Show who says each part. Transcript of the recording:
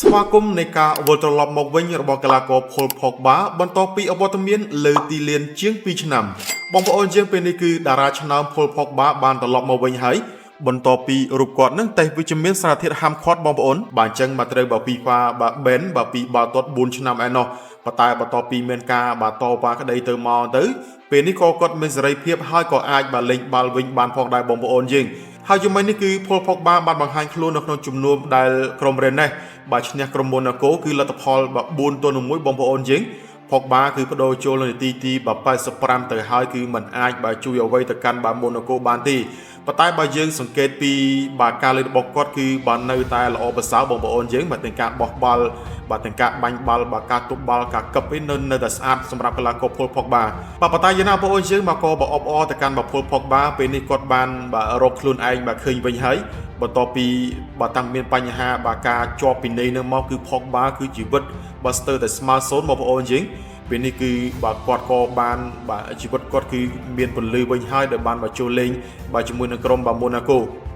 Speaker 1: ស្វាគមន៍នៃការវិលត្រឡប់មកវិញរបស់កីឡាករ Paul Pogba បន្ទាប់ពីអវត្តមានលើទីលានជាង2ឆ្នាំបងប្អូនយើងពេលនេះគឺតារាឆ្នើម Paul Pogba បានត្រឡប់មកវិញហើយបន្ទាប់ពីរូបគាត់នឹងតេស្តវិជ្ជមានសារធាតុហាមឃាត់បងប្អូនបាទអញ្ចឹងមកត្រូវបើ FIFA បាទ ban បាទពីបាល់ទាត់4ឆ្នាំឯណោះប៉ុន្តែបន្ទាប់ពីមានការបាទតវ៉ាក្តីទៅមកទៅពេលនេះក៏គាត់មានសេរីភាពហើយក៏អាចបាទលេងបាល់វិញបានផងដែរបងប្អូនយើងហើយយប់មិញនេះគឺ Paul Pogba បានបង្ហាញខ្លួននៅក្នុងជំនួបដែលក្រុម Rennes បាទឈ្នះក្រុម Monaco គឺលទ្ធផលបាទ4-1បងប្អូនយើង Pogba គឺបដូរចូលនៅនាទីទីបាទ85ទៅហើយគឺมันអាចបាទជួយអ្វីទៅកាន់បាទ Monaco បានទេប៉ុន្តែបើយើងសង្កេតពីបាទការលេងរបស់គាត់គឺបាទនៅតែល្អប្រសើរបងប្អូនយើងបាទទាំងការបោះបាល់បាទទាំងការបាញ់បាល់បាទការទប់បាល់ការកឹបឯនៅនៅតែស្អាតសម្រាប់កីឡាករ Paul Pogba បាទប៉ុន្តែយ៉ាងណាបងប្អូនយើងបាទក៏បើអបអរទៅកាន់បាទ Paul Pogba ពេលនេះគាត់បានបាទរកខ្លួនឯងបាទឃើញវិញហើយបន្ទាប់ពីបាទតាំងមានបញ្ហាបាទការជាប់ពិន័យនឹងមកគឺ Pogba គឺជីវិតបាទស្ទើរតែស្មើសូន្យបងប្អូនយើងពេលនេះគឺបាទគាត់ក៏បានបាទជីវិតគាត់គឺមានពន្លឺវិញហើយដែលបានមកចូលលេងបាទជាមួយនឹងក្រុមបាទ Monaco។